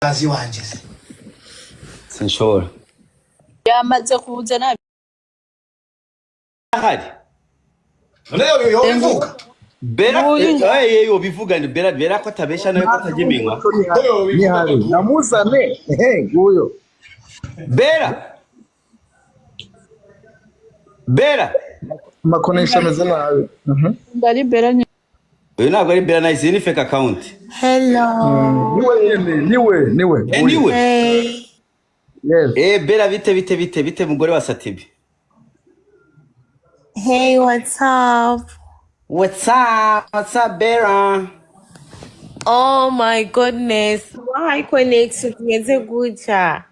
Kazi wanje se. Sinshobora. Yamaze kuza nabi. Ahari. None yo yobivuga. Bera. Uyu- Eh, yobivuga ni Bera. Bera ko atabesha nawe ko atajya iminwa. Yo. Nihari namuzane, ehe nguyo. Bera, Bera. Amakonesha ameze nabi. Ndari Bera nyine. Uyu ntabwo ari Bera Nice, iyi ni fake account. Hello. Niwe nyene, niwe, niwe. Eh, niwe. Hey. Yes. Eh, Bera, bite, bite, bite, bite, mugore wa Satibi? Hey, what's up? What's up, what's up, Bera? Oh my goodness. Why connect tumeze gutya?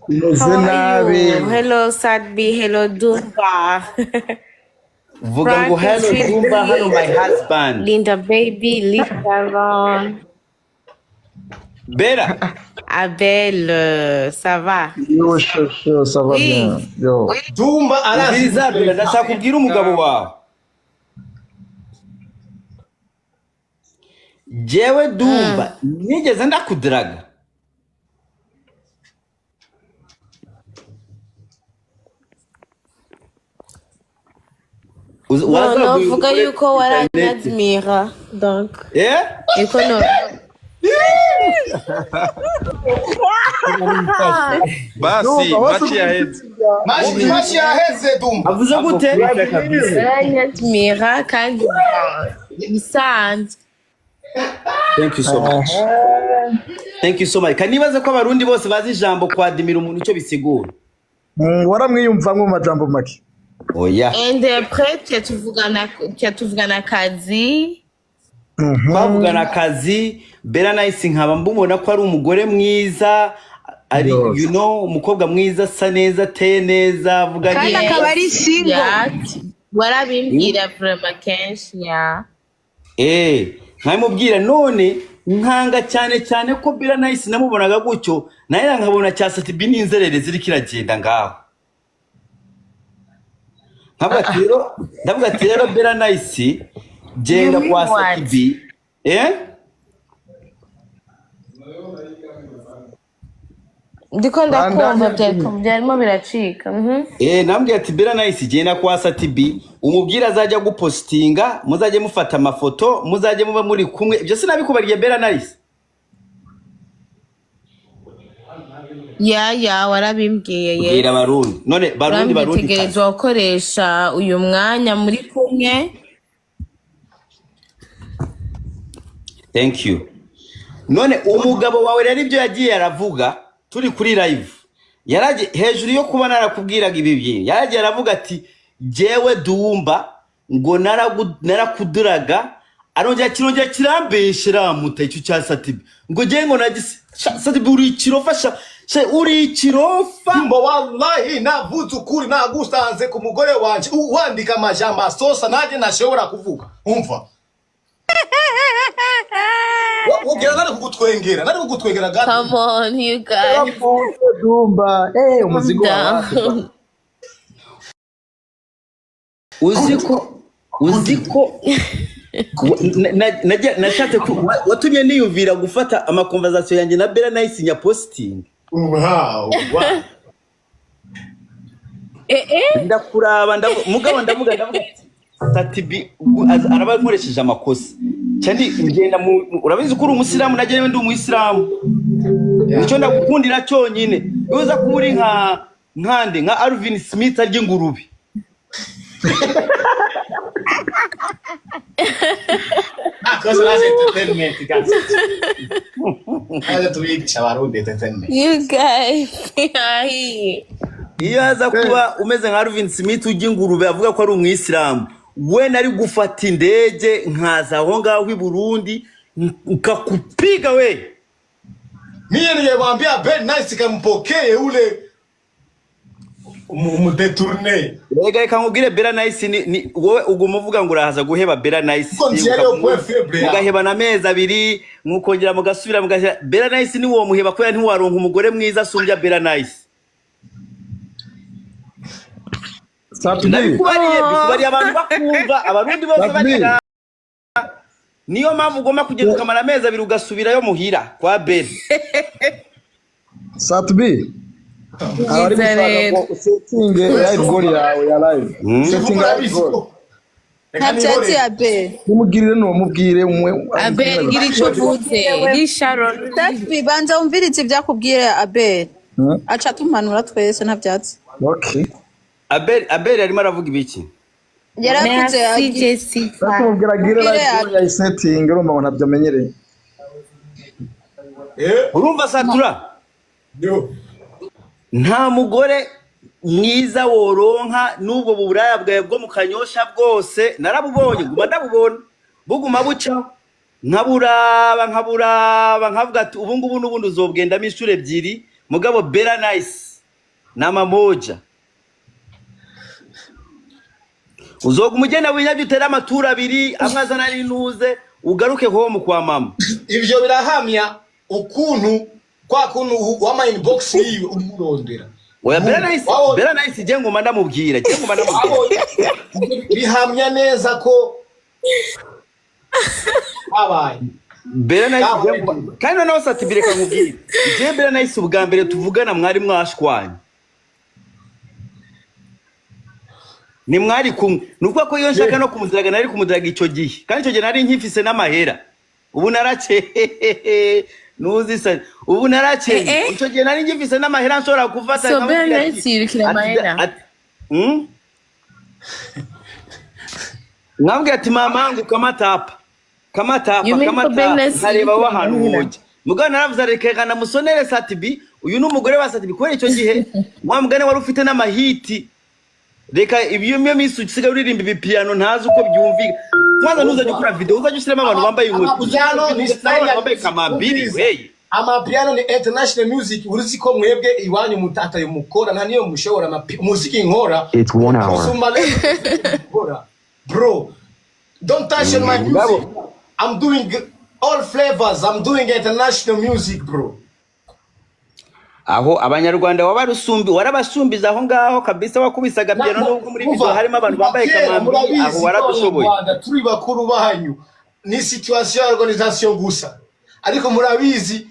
Imeze How are nabi. you? Hello, Sadbi. Hello, Dumba. Vuga ngo Frank hello is Dumba, hello my husband. Linda baby, Lisa Ron. Bera. Abel, ça va? Yo shosho, ça va Oui. bien, yo. Dumba arazi. Ubwiriza Bera, ndashaka kubwira umugabo wawe. Jewe Dumba nigeze ndakudiraga? No, Wazaguye novuga umugore yuko kuri internet. waranadmira. Donc, Eh? niko no. Basi Dumba, machi yaheze. Mashi mashi yaheze, Dumba. Avuze gute? Waranadmira kandi bisanzwe. Thank you so much. Thank you so much. Kanibaze ko abarundi bose bazi ijambo kwadimira umuntu icyo bisigura. Waramwiyumvamwo mu majambo make. Oya. And après, tuvugana akazi. Twavugana akazi, Bera Nice nkaba mbumona ko ari umugore mwiza, ari Yose. umukobwa mwiza, asa neza, ateye neza, avuga Kandi neza. akaba ari single. Yeah, warabimbwira vraiment kenshi, yeah. Eh, nkabimubwira none nkanga cyane cyane ko Bera Nice namubonaga gutyo, naye nkabona cya Satibi n'inzererezi iriko iragenda ngaho. Nkavuga ati rero, ndavuga ati rero Bera Nice genda You mean kwa what? Satibi. Eh? Ndiko ndakumva. Bandanya. Byarimo biracika. Eh, nambwiye ati Bera Nice genda kwa Satibi umubwire azajya gupostinga, muzajye mufata amafoto, muzajye muba muri kumwe. Ibyo sinabikubariye, Bera Nice? Yeah, warabimbwiye, yes. Bwira abarundi. None barundi, barundi. Urambitegerezwa gukoresha uyu mwanya muri kumwe. Thank you. None umugabo wawe rero ibyo yagiye aravuga turi kuri live. Yaragiye hejuru yo kuba narakubwiraga ibi bintu. Yaragiye aravuga ati jewe Dumba ngo narakuduraga, arongera kirongera kirambeshera muta icyo cya Satibi ngo jewe ngo nagise. Satibi, uri ikirofa sha sha, uri ikirofa. Dumba, wallahi navuze ukuri, nagusanze ku mugore wanje wandika amajambo asosa nanjye ntashobora kuvuga. Umva. Wogira nari kugutwengera gato. Come on, you guys. Dumba, eh, umuzigo wawe. Down. Uzi ko nashatse watumye niyumvira gufata amakonversation yanjye na Bella Nice nya posting. Wow. Eh, eh. Ndakuraba, mugabo ndavuga ati Satibi araba nkoresheje amakosa cyane ngenda urabizi ko uri umusilamu, najye ndi umuyisilamu, nicyo ndagukundira cyonyine. Iyo uza kuba uri nka nkande nka Alvin Smith arya ingurube. Nakoze naje entertainment guys. Naje tubigisha abarundi entertainment. You guys. Ahi. Iyo aza kuba umeze nka Alvin Smith urya ingurube avuga ko ari umuyisilamu, we nari gufata indege nkaza aho ngaho i Burundi nkakupiga we. Mie ningemwambia Ben Nice kampokee ule umudetourne. Rega reka nkubwire, Bella Nice ni wowe uguma uvuga ngo urahaza guheba Bella Nice. Kuko nzi ariyo point faible yawe. Mugahebana amezi 2, mukongera mugasubira mugashyira. Bella Nice ni uwo muheba kubera ntiwaronka umugore mwiza asumbya Bella Nice. Satubi. Ndabikubariye, bikubariye abantu bakumva, abarundi bose Satubi. bagira. Niyo mpamvu ugomba kugenda ukamara amezi 2 ugasubirayo muhira kwa Bella. Sat-B abari Byiza gushaka rero. ngo usetinge live goal yawe ya live. Setting live goal. Reka Nta byatsi nihorere. Abel. Mumubwirire, numubwire umwe. Abel, gira icyo uvuze ni Sharon. Sat-B, banza wumvirize ibyo akubwira Abel. Aca atumanura twese, nta byatsi. Okay. Abel arimo aravuga ibiki? Yaravuze Merci Jessica. Kumubwira agire Mubwire. live goal ya setting, urumva ngo ntabyo amenyereye. Urumva Satura? Yo. Nta mugore mwiza woronka n'ubwo buraya bwawe bwo mu Kanyosha bwose narabubonye, guma ndabubona buguma buca, nkaburaba, nkaburaba, nkavuga ati ubu ngubu n'ubundi uzobwendamo inshuro ebyiri. Mugabo Bella Nice na Mamoja, uzoguma ugenda winyabyo, utere amaturo abiri amwe azana n'intuze, ugaruke home kwa mama. Ivyo birahamya ukuntu kwa kuntu wama inbox yiwe umurondera. Oya, Bella Nice. Bella Nice, je nguma ndamubwira, je nguma ndamubwira. Bihamya neza ko habaye. Bella Nice, kandi noneho Sat-B, reka nkubwire, je Bella Nice ubwa mbere tuvugana mwari mwashwanye, ni mwari kumwe. Ni ukuvuga ko iyo nshaka no kumudiraga nari kumudiraga icyo gihe, kandi icyo gihe nari nkifise n'amahera. Ubu narake nuzi sa ubu narake. Icyo gihe nari nkifise n'amahera nshobora gufata So nkamubwira Bella ati- Nice yirukira amahera. Nkambwira ati mamangu kamatapa kamatapa You mean ko kamatapa, Bella Nice nkareba yirukira ahantu amahera? hoja. Mugabo naravuze reka reka namusonere Sat-B, uyu ni umugore wa Sat-B, kubera icyo gihe wa mugani wari ufite n'amahiti. Reka ibyo iyo minsi usigaye uririmba ibipiyano ntazi uko byumvika. Kwanza ntuzajya ukora video uzajya ushyiramo abantu bambaye inkweto. Amapiano ni style abantu ya bambaye kamambiri wey. Amapiano ni international music. Uruzi ko mwebwe iwanyu mutatayo mukora, nta niyo mushobora muziki nkora. It's 1 hour. Kusumba level nkora. Bro, don't touch on my music. I'm doing all flavors. I'm doing international music, bro. Aho abanyarwanda wabarusumbi warabasumbiza aho ngaho kabisa, wakubisaga piano nubwo muri video harimo abantu bambaye Kera kamambiri, murabizi aho ko waradushoboye. Abanyarwanda turi bakuru banyu, ni situation ya organisation gusa, ariko murabizi,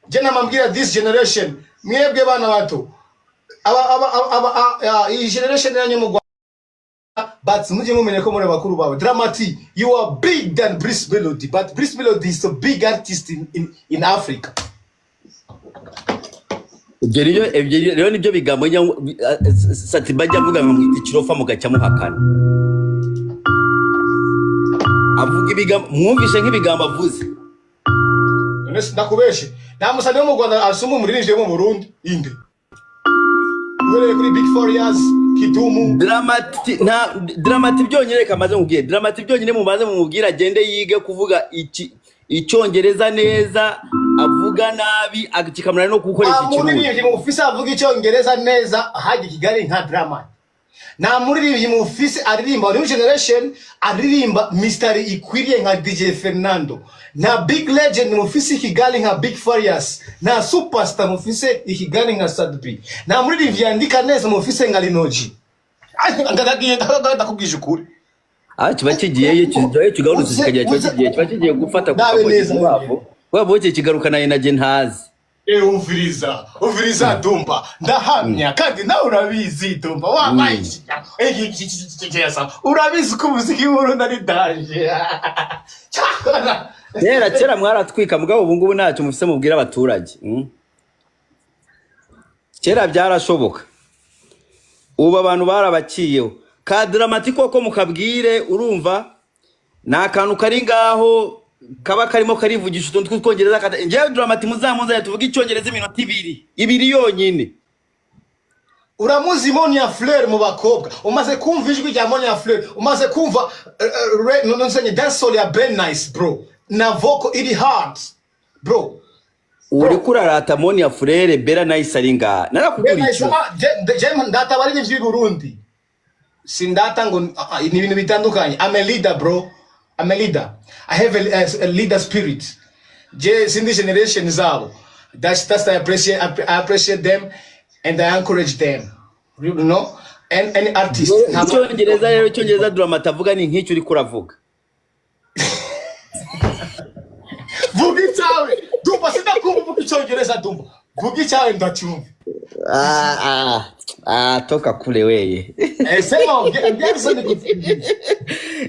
je namambwira this generation, mwebwe bana bato, aba aba aba iyi generation yanyu mu Rwanda, but mujye mumenye ko muri bakuru bawe. Dramati, you are big than Bruce Melody, but Bruce Melody is a big artist in Africa. Ibyo rero nibyo bigambo Sat-B ajya avuga ngo mwita ikirofa mugacya muhakana. Avuga ibigambo mwumvishe nk'ibigambo avuze. None ndakubeshe, nta musani wo mu Rwanda asumba umuririmbyi wo mu Burundi inde, uhereye kuri Big Four Years, Kidumu. Dramati, nta Dramati byonyine, reka maze mubwire Dramati byonyine, mubanze mumubwire agende yige kuvuga iki icyongereza neza. Avuga nabi kikamara no gukoresha Nta ikirundi. muririmbyi mufise avuga icyongereza neza hajya i Kigali nka Dramati. Nta muririmbyi mufise aririmba new generation, aririmba mistari ikwiriye nka DJ Fernando. Nta big legend mufise i Kigali nka Big Farious. Nta superstar mufise i Kigali nka Sat-B. Nta muririmbyi yandika neza mufise nka Linoji. Ndagiye ndakubwije ukuri. Ah, kiba kigiye kigiye kigarutse kikagira kiba kigiye gufata ku Nabe kamogi neza. wabo wabo kigaruka na energy ntazi. Umviriza, umviriza Dumba, ndahamya kandi nawe urabizi Dumba, wabaye iki urabizi ko umuziki w'Uburundi ari danger. Cyakora Kera kera mwaratwika, mugabo ubu ngubu ntacyo mufise mubwira abaturage. Kera byarashoboka, ubu abantu barabaciyeho. Ka Dramati koko mukabwire, urumva ni akantu kari ngaho kaba karimo karivugisha utuntu tw'utwongereza. Njyewe Dramati muzamunzanye tuvuge icyongereza iminota ibiri ibiri yonyine. Uramuzi Monia Fleur mu bakobwa? Umaze kumva ijwi rya Monia Fleur? Umaze kumva nonsenye dancehall ya Ben Nice, bro, na vocal iri hard, bro. Uri kurarata Monia Fleur, Bella Nice ari ngaha. Ben Narakugura Nice, icyo. ah, je ndata abaririmbyi b'i Burundi, sindata ngo ni ibintu bitandukanye. I'm a leader, bro. I'm a leader. I have a leader spirit. Je sindi generation zabo. That's I appreciate them and I encourage them, you know, and any artist. Icyongereza rero, icyongereza Dramati avuga ni nk'icyo uri kuravuga. Icyawe, Dumba, sindakumva uvuga icyongereza. Dumba, vuga icyawe ndacyumva. Ah, ah, ah, toka kule weye. Eh, sema ongea nikusikilize.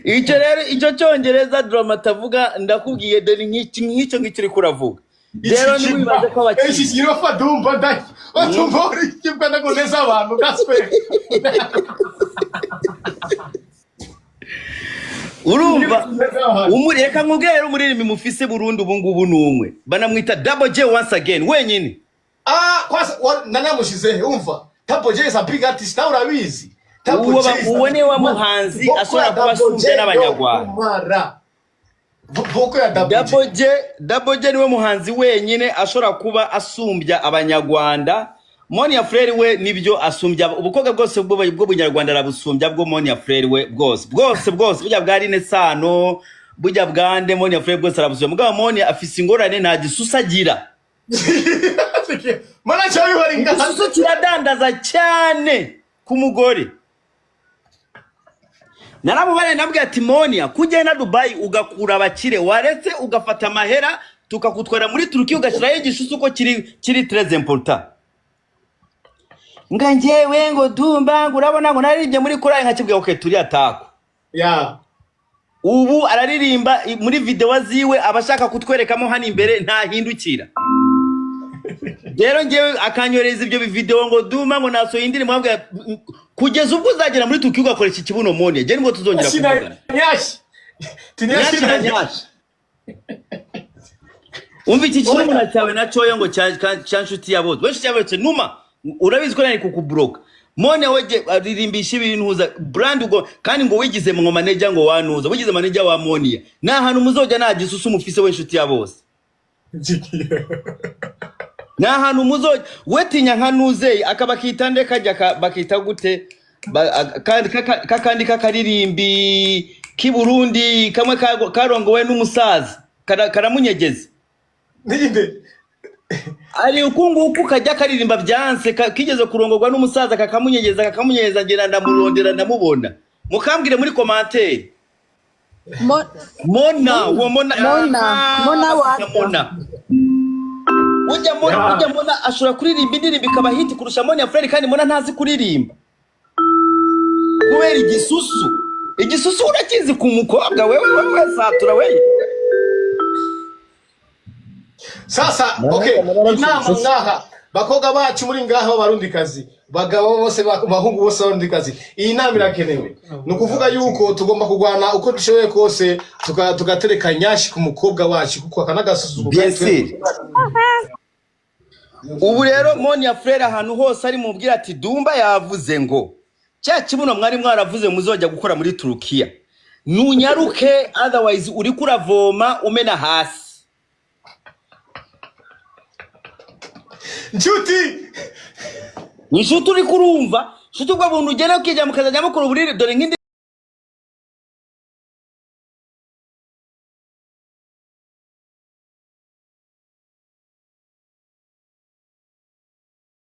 Icyo rero, icyo cyongereza Drama atavuga, ndakubwiye, dore nk'iki, nk'icyo ngicyo uri kuravuga rero, ntiwibaze ko iki abakinnyi kirofa. Dumba, ndumva uri ikibwa, ndagoneza abantu gaswe. Urumva, reka nkubwire rero, umuririmbyi mufise Burundi ubu ngubu ni umwe, banamwita Double J once again, wenyine. Ah, kwanza nanamushize, umva, Double J is a big artist, nawe urabizi. Double Uwo J is a- uwo niwe wa muhanzi Boko ashobora ya kuba Double asumbya J n'Abanyarwanda. yo kumara. Boko ya Double J. Double J, Double J niwe muhanzi wenyine ashobora kuba asumbya Abanyarwanda. Monia Frere we nibyo asumbya ubukobwa bwose bw'Ubunyarwanda, arabusumbya bwo Monia Frere we, bwose bwose bwose, burya bwa Rine Sano, burya bwande, Monia Frere bwose arabusumbya. Mugabo Monia afise ingorane, nta gisusa agira. Mana cyo bihora ingana. Igisusu kiradandaza cyane ku mugore. Naramubare, nabwiye ati: "Monia, kugenda Dubai ugakura abakire, waretse ugafata amahera tukakutwara muri Turukiya, ugashyiraho igisusu ko kiri très important." Nga njyewe ngo: "Dumba, ngo urabona ngo naririmbye muri korali." Nkakibwira: "Okay, turi atako." Ubu araririmba muri video ziwe, aba ashaka kutwerekamo hano imbere, ntahindukira. Rero ngewe akanyohereza ibyo video ngo: "Duma, ngo nasohoye indirimbo." Nkabwira, "Kugeza ubwo uzagera muri Turukiya ugakoresha ikibuno, Monia, njye nibwo tuzongera Shina kuvugana." nyashi. Tinyashi Nyashi na na nyashi. nyashi. Umva, iki kirumuna cyawe na cyoyo ngo cya nshuti ya bose, we nshuti ya bose numa, urabizi ko nari kukuburoka. Mone we aririmbisha ibintu uza brand ubwo, kandi ngo wigize mu manager, ngo wanuza wigize manager wa Monia, nta hantu muzojya nta gisusu mufise. We nshuti ya bose, nta hantu muzojya. We tinya nka nuzeye akaba akita nde kajya bakita gute? Kandi kakandi kakaririmbi k'i Burundi kamwe karongowe n'umusaza karamunyegeza. Ninde? Ari uku nguku kajya karirimba byanse, kigeze kurongorwa n'umusaza kakamunyegeza, kakamunyegeza, ngenda ndamurondera ndamubona. Mukambwire muri commentaire. Mona, uwo Mona. Mona, Ah, Mona bakita Wata. Mona. Ujya Mona, ujya Mona ashobora kuririmba indirimbo ikaba hit kurusha Monia Frere, kandi Mona ntazi kuririmba kubera igisusu. Igisusu urakizi ku mukobwa? Wewe, wewe satura wewe. Sasa, okay, inama ngaha, bakobwa bacu muri ngaha b'Abarundikazi, bagabo bose, bahungu bose b'Abarundikazi, iyi nama irakenewe. Ni ukuvuga yuko tugomba kurwana uko dushoboye kose, tugatereka nyashi ku mukobwa wacu, kuko aka n'agasuzuguro. Bien sûr. Ubu rero Monia Frere ahantu hose ari mubwira ati: "Dumba yavuze ngo cya kibuno mwari mwaravuze muzojya gukora muri Turukiya, nunyaruke, otherwise uriko uravoma umena hasi." Nshuti. Inshuti, uriko urumva nshuti, ubwo buntu ugenda ukijya mukazajya mukora uburiri, dore nk'indi.